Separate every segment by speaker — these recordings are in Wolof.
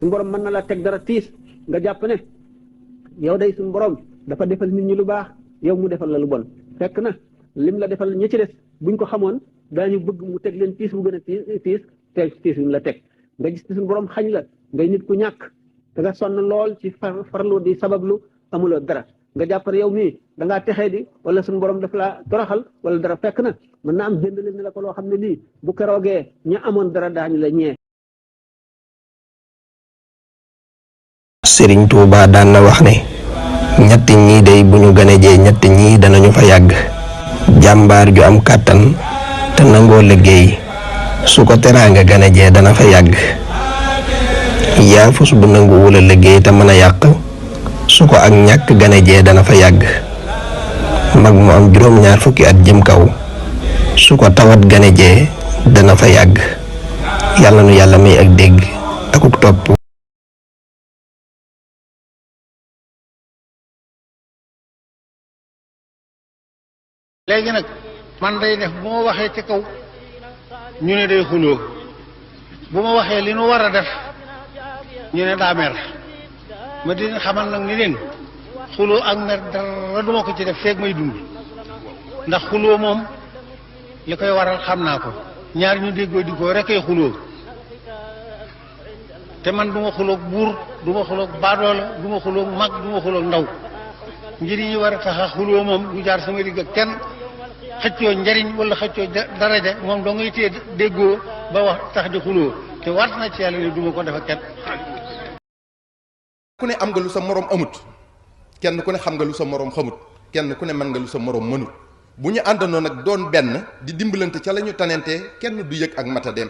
Speaker 1: suñu borom mën na la teg dara tiis nga jàpp ne yow day suñu borom dafa defal nit ñi lu baax yow mu defal la lu bon fekk na lim la defal ñi ci des buñ ko xamoon daañu bëgg mu teg leen tiis bu gën a tiis teg tiis bi mu la teg nga gis suñu borom xañ la ngay nit ku ñàkk te nga sonn lool ci farlu di sabablu amuloo dara nga jàpp ne yow mii da ngaa texee di wala suñu borom daf laa toroxal wala dara fekk na mën na am jënd leen ne la ko loo xam ne lii bu keroogee ña amoon dara daañu la ñee.
Speaker 2: Sëriñ Tuuba daan na wax ne ñetti ñii day bu ñu gane jee ñetti ñii danañu fa yàgg jàmbaar ju am kàttan te nangoo liggéey su ko teraanga gane jee dana fa yàgg yaafus bu nangu wula liggéey te mën a yàq su ko ak ñàkk gane jee dana fa yàgg mag mu am juróom-ñaar fukki at jëm kaw su ko tawat gane jee dana fa yàgg yàlla nu yàlla may ak dégg akuk topp.
Speaker 3: léegi nag man day def bu ma waxee ci kaw ñu ne day xuloo bu ma waxee li nu war a def ñu ne daa mer ma di xamal nag ni leen xuloo ak mer dara duma ko ci def feeg may dund ndax xuloo moom li koy waral xam naa ko ñaar ñu déggoo di ko rekay xuloo te man du ma xuloog buur du ma xuloog baadoola du ma xuloog mag du ma xuloog ndaw njëriñ yi war a tax a xuloo moom du jaar sama digg ak kenn xëccoo njariñ wala xëccoo daraja moom doo ngay téye déggoo ba wax tax di xuloo te war na ci yàlla ne du ma ko def ak kenn.
Speaker 4: ku ne am nga lu sa morom amut kenn ku ne xam nga lu sa morom xamut kenn ku ne mën nga lu sa morom mënut bu ñu àndandoo nag doon benn di dimbalante ca la ñu tanentee kenn du yëg ak matadeem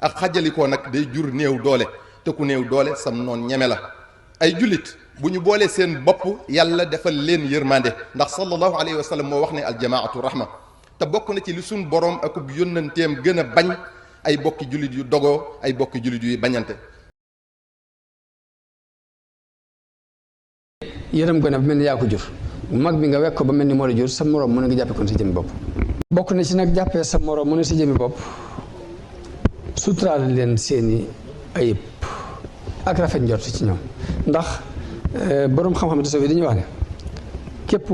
Speaker 4: ak xajalikoo nag day jur néew doole te ku néew doole sam noon ñeme la. ay jullit bu ñu boolee seen bopp yàlla defal leen yërmande ndax sallallahu alayhi wa sallam moo wax ne aljamaatu rahma te bokk na ci li suñ borom akub yónnanteem gën a bañ ay bokki jullit yu dogoo ay bokki jullit yuy bañante.
Speaker 5: yërëm ko ne ba mel ni yaa ko jur mag bi nga wekk ko ba mel ni moo la jur sa morom mu ne nga jàppee kon sa jëmmi bopp. bokk na ci nag jàppee sa morom mu ne sa jëmmi bopp suturaal leen seeni ayib ak rafet njort ci ñoom ndax boroom xam-xam tasawuf yi dañuy wax ne képp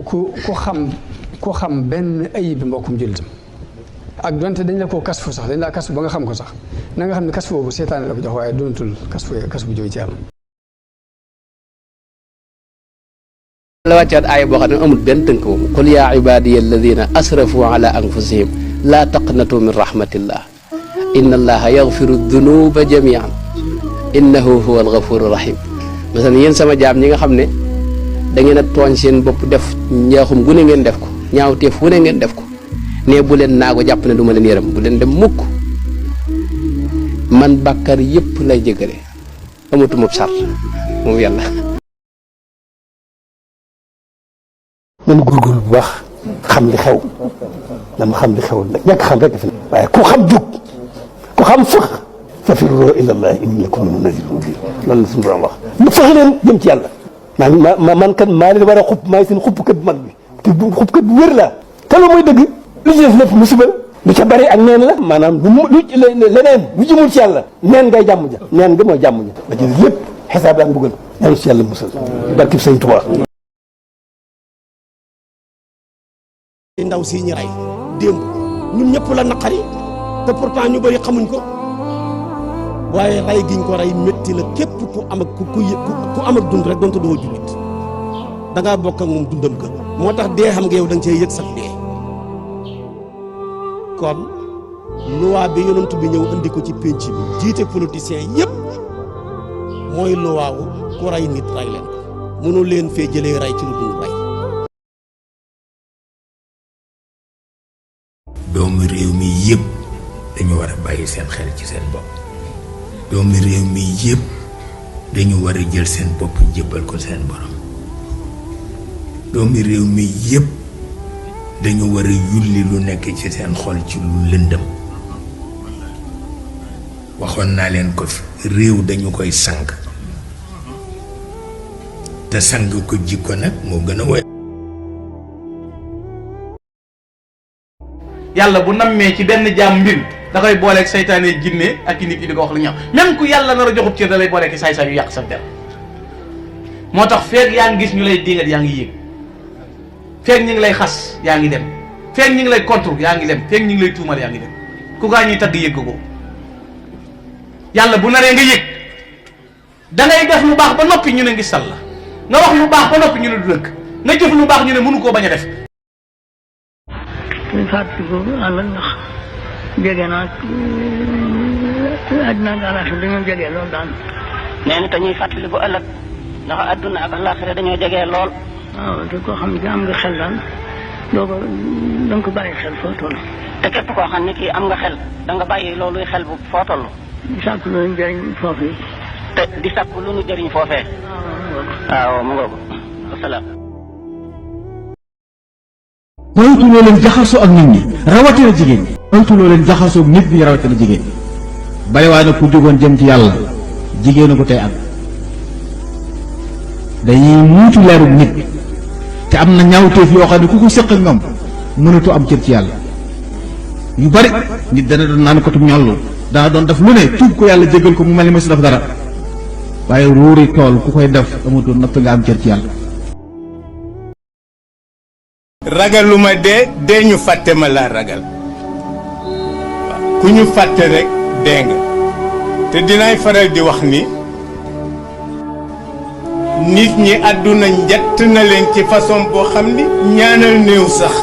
Speaker 5: ku xam benn ayib bi mbokkum jullitam ak donte dañ la koo kasfu sax dañ laa kasfu ba nga xam ko sax na nga xam ne kasfu boobu seetaane la ko jox waaye doonatul kasfu jóge ci yàlla.
Speaker 6: la wàccaat aaya boo xam ne amul benn tënk boobu qul yaa ibaadiya alladina asrafu ala anfusihim laa taqnatu min rahmatillah inna allaha yaghfiru dunuba jamian innahu huwa alghafuru rahim masalan yéen sama jaam ñi nga xam ne da ngeen a tooñ seen bopp def njaaxum gu ne ngeen def ko ñaawteef wu ne ngeen def ko ne bu leen naago jàpp ne du ma leen yërëm bu leen dem mukk man bàkkar yépp lay jégale amatuma sart moom yàlla.
Speaker 7: nañu góorgóorlu bu baax xam li xew na ma xam li xew nag ñàkk xam rek fi waaye ku xam jug ku xam fëx fafirru ilallah inni lakum minhu nazirun mubin loolu la suñu borom wax lu fex leen jëm ci yàlla man kan maa leen war a xupp maay seen xuppkat bu mag bi te xuppkat bu wér laa te lu muy dëgg lu ci def lépp musiba lu ca bari ak neen la maanaam leneen lu jëmul ci yàlla neen ngay jàmm ja neen nga mooy jàmm ja ba ci lépp xisaab ak mbugal yàlla ci yàlla musal barkib sëñ Tuubaa
Speaker 8: ndaw si ñu rey démb ñun ñëpp la naqari te pourtant ñu bëri xamuñ ko waaye rey giñ ko rey métti na képp ku am ak ku am ak dund rek doonte doo jullit da ngaa bokk ak moom dundam ka moo tax dee xam nga yow da nga cee yëg sax dee kon loi bi yonent bi ñëw indi ko ci pénc bi jiite politiciens yëpp mooy loi wu ku rey nit rey leen ko mënu leen fee jëlee rey ci lu dul rey.
Speaker 9: doomu réew mi yëpp dañu war a bàyyi seen xel ci seen bopp doomu réew mi yëpp dañu war a jël seen bopp jébbal ko seen borom doomu réew mi yëpp dañu war a yulli lu nekk ci seen xol ci lu lëndëm waxoon naa leen ko fi réew dañu koy sang te sang ko jikko nag moo gën a woy
Speaker 10: yàlla bu nammee ci benn jaam mbir da koy booleeg saytaane jinne ak i nit yi di ko wax lu ñaaw même ku yàlla nar a joxub cër da lay booleeg saay-saay yu yàq sa der moo tax feeg yaa ngi gis ñu lay dingat yaa ngi yéeg feeg ñu ngi lay xas yaa ngi dem feeg ñu ngi lay contre yaa ngi dem feeg ñu ngi lay tuumal yaa ngi dem ku gaa ñuy tagg yëg ko yàlla bu naree nga yëg da ngay def lu baax ba noppi ñu ne ngi sal la nga wax lu baax ba noppi ñu ne du dëkk nga jëf lu baax ñu ne mënu koo bañ a def.
Speaker 11: suñu fàttali ko àll ndax jege naa àddina ak àllaaxira dañoo jege lool daal.
Speaker 12: nee na te ñuy fàttali ko ëllëg ndax àdduna ak àllaaxira dañoo jege lool.
Speaker 11: waaw te koo xam ne am nga xel daal doo ko da nga ko bàyyi xel foo toll.
Speaker 12: te képp koo xam ne kii am nga xel da nga bàyyi looluy xel bu foo toll.
Speaker 11: di sàkk lu ñu jëriñ foofu yi.
Speaker 12: te di sàkk lu ñu jëriñ foofee. waaw mu ngoog wasalaam.
Speaker 13: moytuloo leen jaxasoo ak nit ñi rawatina jigéen ñi. moytuloo leen jaxasoo ak nit ñi rawatina jigéen ñi. bari waa na ku jógoon jëm ci yàlla jigéen ko tey am dañuy muutu leeru nit te am na ñaawteef yoo xam ne ku ko séq ak ñoom mënatu am cër ci yàlla yu bari nit dana doon naan ko tum ñollu dana doon def lu ne tuub ko yàlla jégal ko mu mel ni ma si def dara waaye ruuri tool ku koy def amutoon natt nga am cër ci yàlla.
Speaker 9: ragaluma dee ñu fàtte ma laa ragal ku ñu fàtte rek dee nga te dinaay faral di wax ni nit ñi àdduna njett na leen ci façon boo xam ni ñaanal néew sax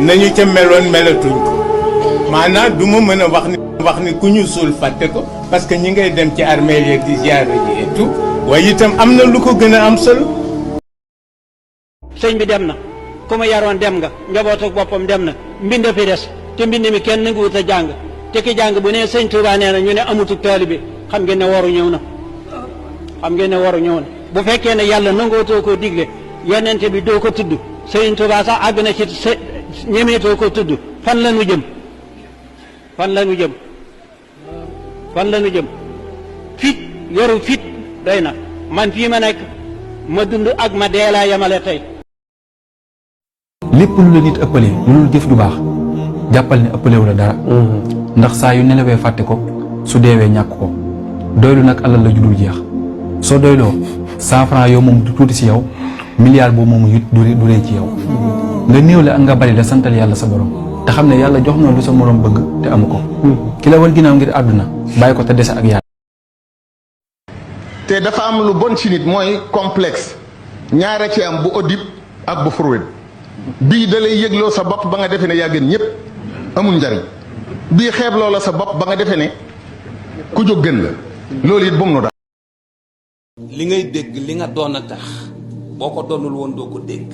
Speaker 9: nañu ca meloon melatuñ ko maanaam du ma mën a wax ni ku ñu suul fàtte ko parce que ñi ngay dem ci armeel yeeg di ziyaara ji et tout waaye itam am na lu ko gën a am solo.
Speaker 1: sëñ bi dem na ku ma yaroon dem nga njaboot ak boppam dem na mbind fi des te mbind mi kenn nanguwut a jàng te ki jàng bu ne sëñ Touba nee na ñu ne amutu taalibe xam ngeen ne waru ñëw na xam ngeen ne waru ñëw na bu fekkee ne yàlla nangootoo koo digle yonente bi doo ko tudd sëñ Touba sax àgg na ci ñemeetoo ko tudd fan la nu jëm fan la nu jëm fan la nu jëm fit yoru fit doy na man fii ma nekk ma dund ak ma dee laa yemale tey.
Speaker 14: lépp lu la nit ëppale lu dul jëf du baax jàppal ne ëppalewu la dara ndax saa yu nelawee fàtte ko su deewee ñàkk ko doylu nag alal la judul jeex soo doyloo 100 francs yow moom du tuuti si yow milliard boobu moom it du rëy ci yow nga néew la ak nga bari la santal yàlla sa borom te xam ne yàlla jox na lu sa morom bëgg te amu ko ki la wan ginnaaw ngir àdduna bàyyi ko te dese ak yàlla.
Speaker 4: te dafa am lu bon ci nit mooy complexe ñaara ci am bu Oedipe ak bu Freud bii da lay yëgloo sa bopp ba nga defee ne yaa gën ñëpp amul njariñ bii xeebloo la sa bopp ba nga defee ne ku jóg gën la loolu it bu mu nu daal.
Speaker 15: li ngay dégg li nga doon a tax boo ko doonul woon doo ko dégg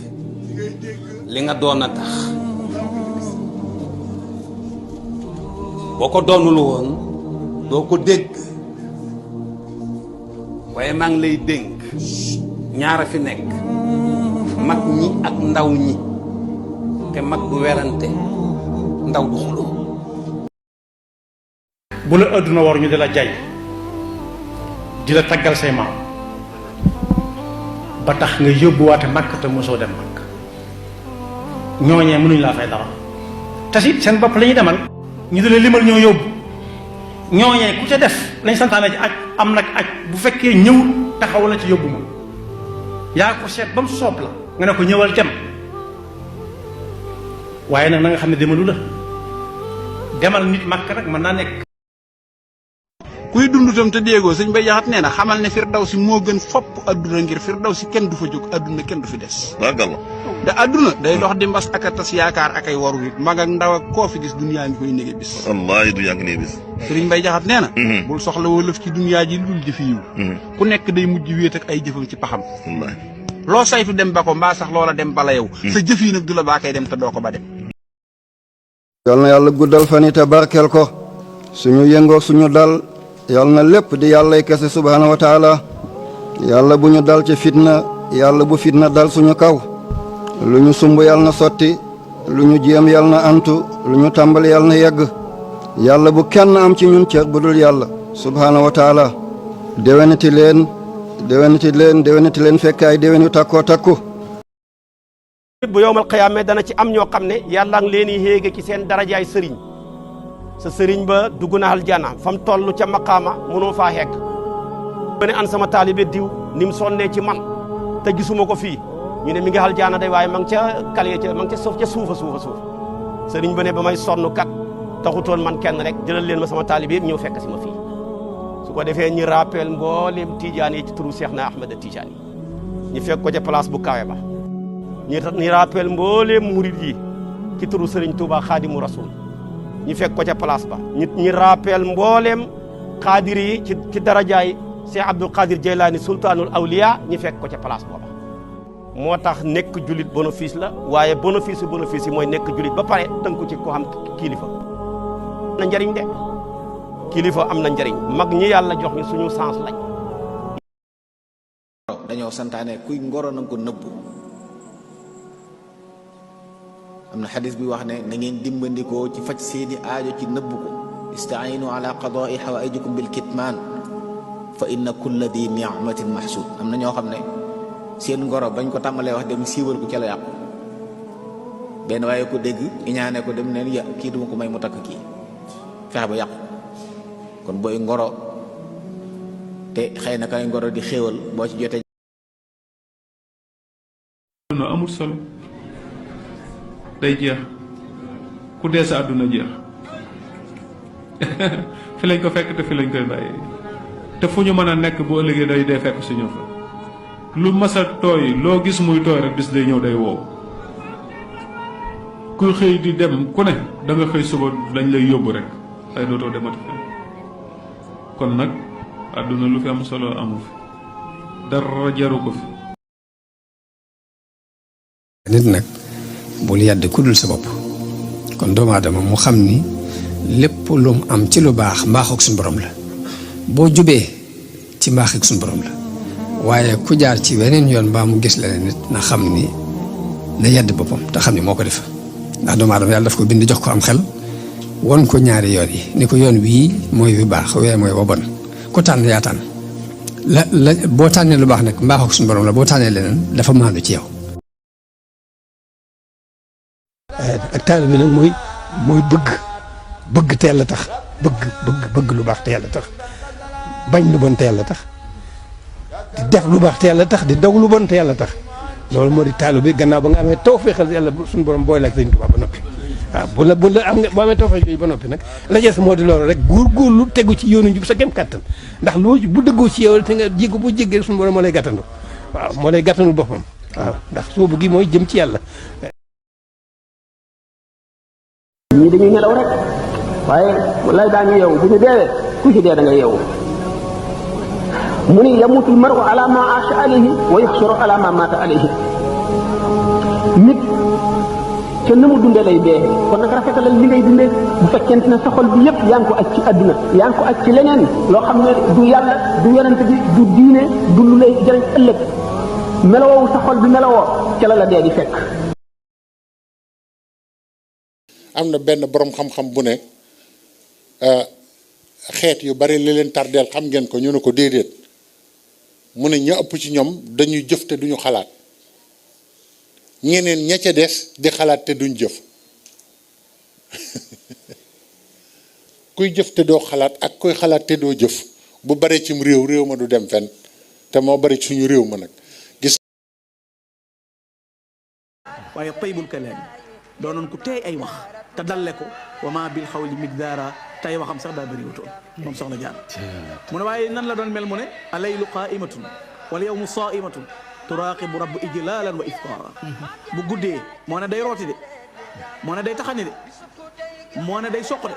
Speaker 15: li nga doon a tax boo ko doonul woon doo ko dégg waaye maa ngi lay dénk ñaara fi nekk mag ñi ak ndaw ñi te mag du werante ndaw du xuloo
Speaker 16: bu la àdduna war ñu di la jay di la taggal say maam ba tax nga yóbbuwaate màkk te mosoo dem màkk ñooñee mënuñ laa fay dara te si seen bopp la ñuy demal ñu di la limal ñoo yóbbu ñooñee ku ca def lañ santaane ci aj am nag aj bu fekkee ñëw taxaw la ci yóbbu ma yaa ko seet ba mu soob la nga ne ko ñëwal dem waaye nag na nga xam ne demalu la demal nit màkk nag mën naa nekk.
Speaker 17: kuy dund tam te déggoo sëñ Bay Jaxate nee na xamal ne Firdawsi moo gën fopp adduna ngir Firdawsi kenn du fa jóg adduna kenn du fi des. te adduna day dox di mbas ak a tas yaakaar ak ay waru nit mag ak ndaw ak koo fi gis dunyaa ngi koy nége bis.
Speaker 18: wallaahi du yàgg nee bis.
Speaker 17: sëriñ Bay Jaxate nee na. bul soxla woo lëf ci dunyaa ji lu dul jëfi yiw. ku nekk day mujj wéet ak ay jëfam ci paxam.
Speaker 18: wallaahi.
Speaker 17: loo saytu dem ba ko mbaa sax loola dem bala yow. sa jëf yi nag du la baa koy dem te doo ko ba dem.
Speaker 19: yal na yàlla guddal fan yi te barkeel ko suñu yëngoo suñu dal yal na lépp di yàllay kese subhaanahu wa taala yàlla bu ñu dal ci fitna yàlla bu fitna dal suñu kaw lu ñu sumb yal na sotti lu ñu jéem yal na antu lu ñu tàmbali yal na yegg yàlla bu kenn am ci ñun cër bu dul yàlla subhaanahu wa taala déwénati leen fekk ay déwén yu takkoo takku
Speaker 8: bu yowmal xiyaame dana ci am ñoo xam ne yàlla ngi leen di yéege ci seen darajaay sëriñ sa sëriñ ba dugg na aljana fa mu toll ca maqaama mënoo faa hegg ba ne an sama taalibe diw ni mu sonnee ci man te gisuma ko fii ñu ne mi ngi aljana day waaye ma ngi ca kale ca ma ngi ca suuf suuf sëriñ ba ne ba may sonn kat taxutoon man kenn rek jëlal leen ma sama taalibe yëpp ñëw fekk si ma fii su ko defee ñi rappel mboolem Tijaan yi ci turu Cheikh na Ahmed Tijaan yi ñu fekk ko ca place bu kawe ba ñi rappel mboolem murid yi ci turu Sëriñ Tuuba Xaadimu Rasuul ñu fekk ko ca place ba ñi rappel mboolem xaadir yi ci darajaay Cheikh Abdul Qadir Jeylaani sultaanul awliya ñu fekk ko ca place booba moo tax nekk julit bénéfice la waaye bénéfice yi mooy nekk julit ba pare tënku ci ko xam kilifa na njariñ de kilifa am na njariñ mag ñi yàlla jox ñu suñu sens lañ
Speaker 18: dañoo santaane kuy ngoro na ko nëbbu am na xadis bi wax ne na ngeen dimbandikoo ci faj seeni aajo ci nëbbu ko istainu ala qadaai xawaijikum bil kitmaan fa inna kulla di ni'matin mahsud am na ñoo xam ne seen ngoro bañ ko tàmbalee wax dem siiwal ko ca la yàqu benn waaye ko dégg iñaane ko dem neen ya kii duma ko may mu takk kii fexe ba yàqu kon booy ngoro te xëy na kay ngoro di xéewal boo ci jotee
Speaker 20: no amul solo day jeex ku dee sa àdduna jeex fi lañ ko fekk te fi lañ koy bàyyi te fu ñu mën a nekk bu ëllëgee day dee fekk suñu fa lu masa tooy loo gis muy tooy rek bis day ñëw day wow kuy xëy di dem ku ne da nga xëy suba lañ lay yóbbu rek ay dootoo demati fenn kon nag àdduna lu fi am solo amu fi dara jaru ko fi
Speaker 5: nit nag bul yàdd ku dul sa bopp kon doomu aadama mu xam ni lépp lu mu am ci lu baax mbaaxuk suñu borom la boo jubee ci mbaaxuk suñu borom la waaye ku jaar ci weneen yoon mbaa mu gis leneen nit na xam ni na yàdd boppam te xam ni moo ko def ndax doomu aadama yàlla daf ko bind jox ko am xel won ko ñaari yoon yi ni ko yoon wii mooy wi baax wee mooy wa bon ku tànn yaa tànn la boo tànnee lu baax nag mbaaxuk suñu borom la boo tànnee leneen dafa maandu ci yow.
Speaker 7: ak taalibe bi nag mooy bëgg te yàlla tax bëgg lu baax te yàlla tax bañ lu bon te yàlla tax di def lu baax te yàlla tax di daw lu bon te yàlla tax loolu moo di taalibe bi gannaaw ba nga amee tawfeexal yàlla suñu borom booy la ak Sëñ Tuubaa ba noppi waaw bu la am nga boo amee tawfeex yooyu ba noppi nag la jeex moo di loolu rek góorgóorlu tegu ci yoonu njub sa kem kàttan ndax loo bu dëggoo ci yow te nga jéggu bu jéggee suñu borom moo lay gàttandu waaw moo lay gàttandu boppam waaw ndax soobu gi mooy jëm ci yàlla.
Speaker 1: ñii dañuy nelaw rek waaye wallaay daañu yeewu bu ñu deewee ku ci dee da nga yeewu mu ni yamutul maru ala ma aasha alayhi wa yaxsuru ala ma maata alayhi nit ca na mu dundee lay dee kon nag rafetalal li ngay dundee bu fekkente ne sa xol bi yëpp yaa ngi ko aj ci àdduna yaa ngi ko aj ci leneen loo xam ne du yàlla du yonent bi du diine du lu lay jëriñ ëllëg melowoo sa xol bi melowoo ca la dee di fekk.
Speaker 21: am na benn borom xam-xam bu ne xeet yu bari li leen tardeel xam ngeen ko ñu ne ko déedéet mu ne ña ëpp ci ñoom dañuy jëf te duñu xalaat ñeneen ña ca des di xalaat te duñ jëf kuy jëf te doo xalaat ak kuy xalaat te doo jëf bu bare cim réew ma du dem fenn te moo bari suñu réew ma nag gis.
Speaker 22: waaye taybul kalaam doonoon ku tey ay wax te dalle ko wa ma bil xawli migdaara tey waxam sax daa bëri wutoon moom soxna Jaar mu ne waaye nan la doon mel mu ne alaylu qaimatun wal yawmu saimatun turaaqibu rabb ijlaalan wa iftaara bu guddee moo ne day rooti de moo ne day taxani de moo ne day soq de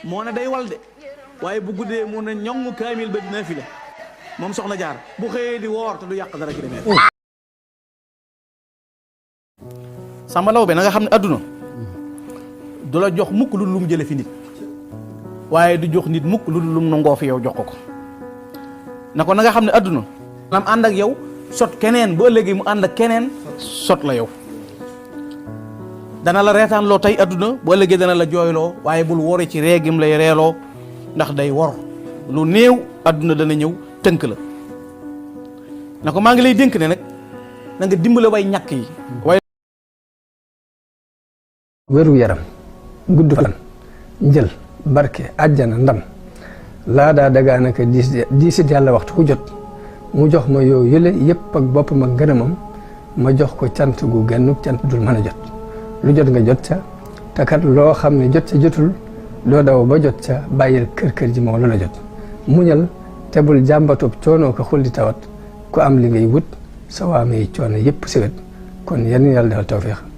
Speaker 22: moo ne day wal de waaye bu guddee mu ne ñoŋ kaamil ba dina fi la moom soxna Jaar bu xëyee di woor te du yàq dara ci demee Samba Laobé na nga xam ne adduna du la jox mukk lu lum jële fi nit waaye du jox nit mukk lu lum nangoo fi yow jox ko na ko na nga xam ne adduna lam ànd ak yow sot keneen bu ëllëgee mu ànd ak keneen sot la yow dana la reetaan loo tey adduna bu ëllëgee dana la jooyloo waaye bul wore ci reegim lay reeloo ndax day wor lu néew adduna dana ñëw tënk la na ko maa ngi lay dénk ne nag na nga dimbale way ñàkk yi
Speaker 5: wéru yaram gudd fan njël barke àjjana ndam laa daa dagaa naka diisit yàlla waxtu ku jot mu jox ma yow yële yëpp ak boppam ak ngërëmam ma jox ko cant gu genn cant dul mën a jot lu jot nga jot ca te kat loo xam ne jot ca jotul doo daw ba jot ca bàyyil kër ji moo loola jot muñal te bul jàmbatoob coonoo ko xul di tawat ku am li ngay wut sa waamee coono yëpp siwet kon yenn yàlla defal tawfeex